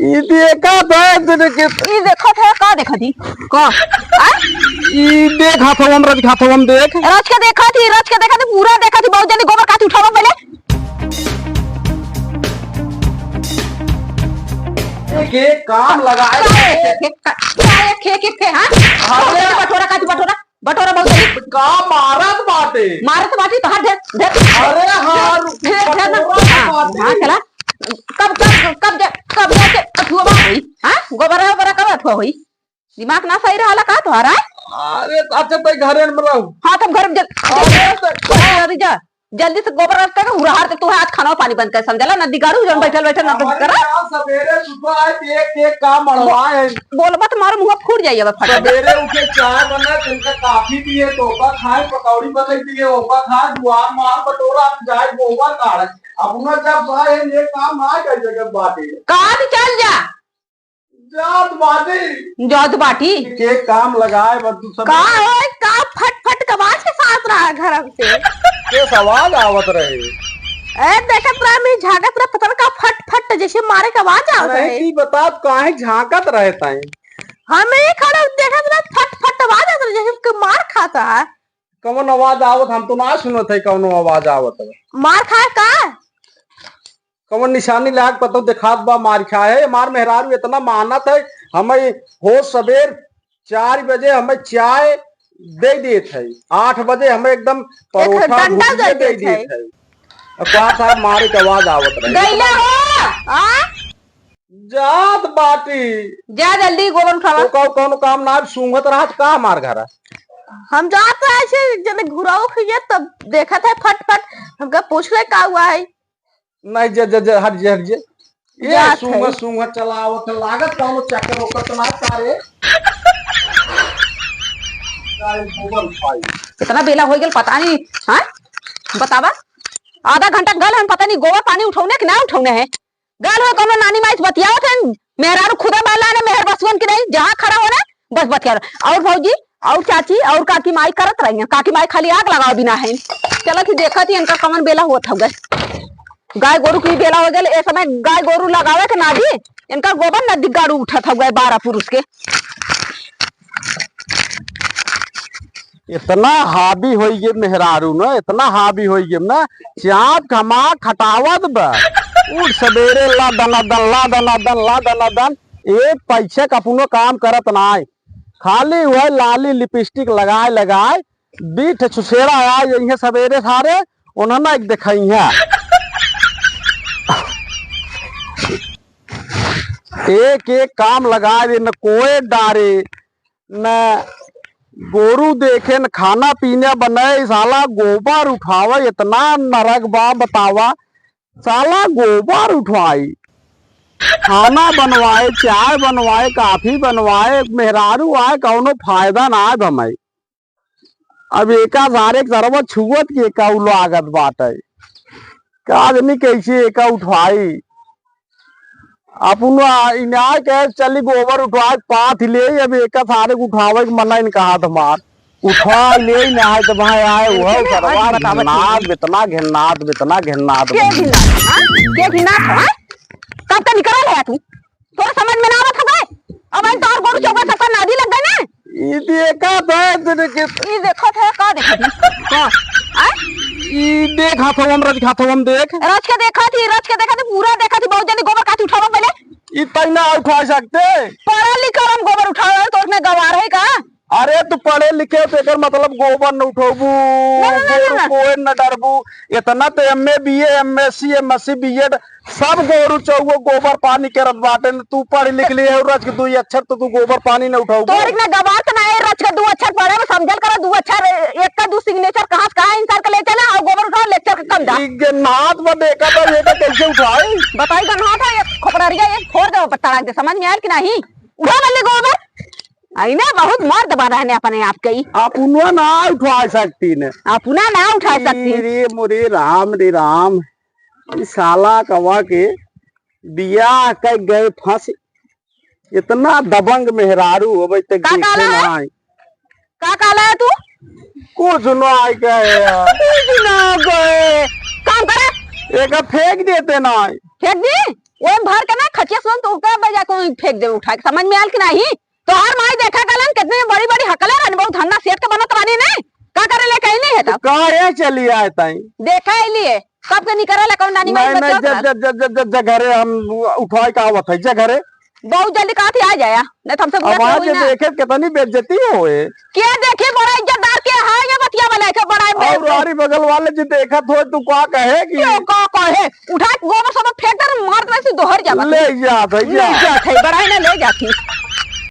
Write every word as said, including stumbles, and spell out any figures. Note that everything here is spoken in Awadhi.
ई देखत है, तेरे के ई देखत है, का देखत ही? का? आ? ई देखत हौ हम, रच खात हौ हम, देख। रच के देखत ही, रच के देखत ही, पूरा देखत ही, बहुत जल्दी गोबर काथी उठावा पहले। एक, एक काम लगाए। का एक, एक, एक, का, का एक, एक, एक, हाँ? अरे। बटोरा काथी, बटोरा। बटोरा बहुत जल्दी। का मारत बाटे? मारत बाटी तो हाथ ढेर, ढेर। अरे हाँ, ढेर, ढेर ना। बटोरा हाँ, बाटे। हाँ, चला। कब, कब, कब जा, कब जाके अथुआ होई? हाँ? गोबरा, ओबरा कब अथुआ होई? दिमाग ना सही रहला का तोहरा? अरे, अच्छा, तो घरे में रहो। हाँ, तुम घर में जल-, अरे, तो जल्दी जा। जल्दी से गोबर रख के उड़ार दे, तू है आज खाना पानी बंद कर, समझला? नदी गाड़ू जौन बैठल बैठल ना बंद हमारे करा। यहाँ सवेरे सुबह आए तो एक एक काम मड़वाए हैं। बोलबा तो मारो मुंह फूट जाइए अब फट। सवेरे उठे चाय बना, तिनका काफी दिए, तो ओका खाए, पकौड़ी बना दिए, ओका खाए, दुआर मार बटोरा, जाए गोबर काढ़े। अपना जब भाई है, ये काम ना कर जगत बाटे। कहाँ भी चल जा। जात बाटी। जात बाटी। के काम लगाए बा तू सब। का होय, का फट फट के आवाज के साथ रहा घर से? के आवाज आवत रहे? ए, देखत रहा, मैं झांकत रहा, पता न का फट फट जैसे मारे के आवाज आवत अरे, रहे। की बता, काहे झांकत रहे ताई? हम ही खड़ा देखत रहा, फट फट आवाज आवत रहे, जैसे कि मार खाता है। कौन आवाज आवत? हम तो ना सुनत है कौनो आवाज आवत है। मार खाए का? कवन निशानी लाग पतो देखात बा मार खाए है। हमार मेहरारू इतना मानत है, हमें हो सबेर चार बजे हमें चाय दे देत है, आठ बजे हमें एकदम एक परोठा डंडा भुजिया दे दे देत है। देत है। अब का था मारे के आवाज आवत रहे। गईला हो, आ? जात बाटी। जा जल्दी गोबर उठावा। तो कहू कौनो काम ना सूंघत रहत का हमार घर? हम जात रहे से जने घुराओ खइए तब देखत है फट फट। हमका पूछ ले का हुआ है? नहीं, जे, जे, जे, हट जे, हट जे। ये जात सूंघ, है। सूंघ चलावत लागत कौनो चक्कर ओकर तो ना तारे। काहे गोबर उठाई? कितना बेला हो गया पता नहीं, हाँ? बतावा, आधा घंटा गल हम पता नहीं गोबर पानी उठौने कि ना उठौने है। गल हो कौनो नानी माई से बतियावत है, मेहरारू खुदा बाला ने मेहर बसवन की नहीं, जहाँ खड़ा होने बस बतिया रहो। और भौजी, और चाची, और काकी माई करत रही हैं। काकी माई खाली आग लगावे बिना है। चलत ही देखत ही इनका कमन बेला होत हो गए। गाय गोरू की बेला हो गए, ए समय गाय गोरू लगावे के ना दी, इनका गोबर नदी गाड़ू उठत हो गए बारह पुरुष के। इतना हावी होई गे मेहरारू न, इतना हावी होई गे न, चाप घमा खटावत बा। उठ सबेरे ला दना दन, ला दना दन, ला दना दन, एक पैसे का अपनो काम करत नाय। खाली वह लाली लिपस्टिक लगाए लगाए, बीठ छुछेड़ा आए यहीं सबेरे सारे, उन्होंने एक देखइया। एक एक काम लगाए दे, न कोए डारे, न गोरू देखे, न खाना पीना बने, साला गोबर उठावे, इतना नरक बा बतावा। साला गोबर उठवाई, खाना बनवाए, चाय बनवाए, काफी बनवाए, मेहरारू आए, कौनो फायदा ना आए भमाई। अब एका सारे के सरवा छुअत के का उ लागत बाटे। का जनी कैसे एका उठाई। अपन आ-, इनाय के चली गोबर उठवा के पाथ ले, अब एका सारे के उठावे के मना इन कहा तुम्हार। उठवा ले, इनाय तो भाई आए, उठे वो ना, सरवा आज बतावत घिन्नात, हूँ। बेतना घिन्नात, बेतना घिन्नात के बन। घिन्नात, हाँ? के घिन्नात, हाँ? कब का निकल है तू? तोर समझ में ना आवत हवे। अब आई तोर गोरू चौका सबका नादी लग गए ना। ई देखा था तेरे के। ई देखत है, का देखत है? का? आ? ई देखा था हम, रच खा था हम, देख। रच के देखा थी, रच के देखा थी, पूरा देखा थी, बहुत जल्दी गोबर काट उठावा पहले। ई तई ना उठा सकते। पढ़ल लिखल हम गोबर उठावे, तो उसमें गवार है का? अरे, तू पढ़े लिखे हो, तो एकर मतलब गोबर न उठौबू, ना, ना, ना, गोरू ना। कोई न डरबू। इतना तो M A, B A, M S C, M S C, B Ed, सब गोरू चौगो गोबर पानी करत बाटे। न तू पढ़ लिख लिए हो, रच के दुई अक्षर, तो तू गोबर पानी न उठौबू। तोर इतना गवार तो ना है, रच के दू अक्षर पढ़े में समझल करो, दू अक्षर, एक का दू सिग्नेचर कहाँ से कहाँ इंसान के ले चला, और गोबर उठाओ, लेक्चर के कम दा। ई गन्नात बा, देखा था, ये तो कैसे उठाई? बताई गन्नात है, ये खोपड़रिया, ये फोड़ दे, तड़ाक दे, समझ में आयल कि नहीं? उठा बल्ले गोबर। आई ना, बहुत मर्द बा रहने अपने आप के ही। अपना ना उठा सकती ने। अपना ना उठा सकती। रे मोरे राम रे राम, ई साला कवा के बियाह कर गए फंस। इतना दबंग मेहरारू होबे ते का देखे काला है? ना आई। का काला है तू? कुछ ना आई कहे यार। कुछ ना कहे। काम करे। एका फेंक देते ना आई। फेंक दी? ओए भर के ना खचिया सुन तो उतर बजा। फेंक देबे उठाइ के, समझ में आयल कि नाहीं? तोहार माई देखा गलन, कितनी बड़ी बड़ी हकले रहन, बहुत धंधा सेठ के बनत बानी ने, का करे लेके अइली है तब? काहे चली आए ताई? देखा अइली है, सबके निकरे ला कौन नानी माई नहीं, नहीं, बच्चा जब, उतरल। जब, जब, जब, जब, जब घरे हम उठाए का आवत है, जब घरे। बहुत जल्दी कहा थी आ जाया, नहीं तो हमसे बुरा अब आज क्यों ना? देखे कितनी बेइज्जती होए। क्या देखी, बड़ा इज्जतदार के है, ये बतिया वाला है, बड़ा और बेइज्जत। आरी बगल वाले जी देखत होए, तू का कहे कि क्यों का कहे? उठा के गोबर सब फेंक दे, मार दे, वैसे दोहर जावा। ले जात है, ले जा। जात है, बड़ा है ना, ले जाती।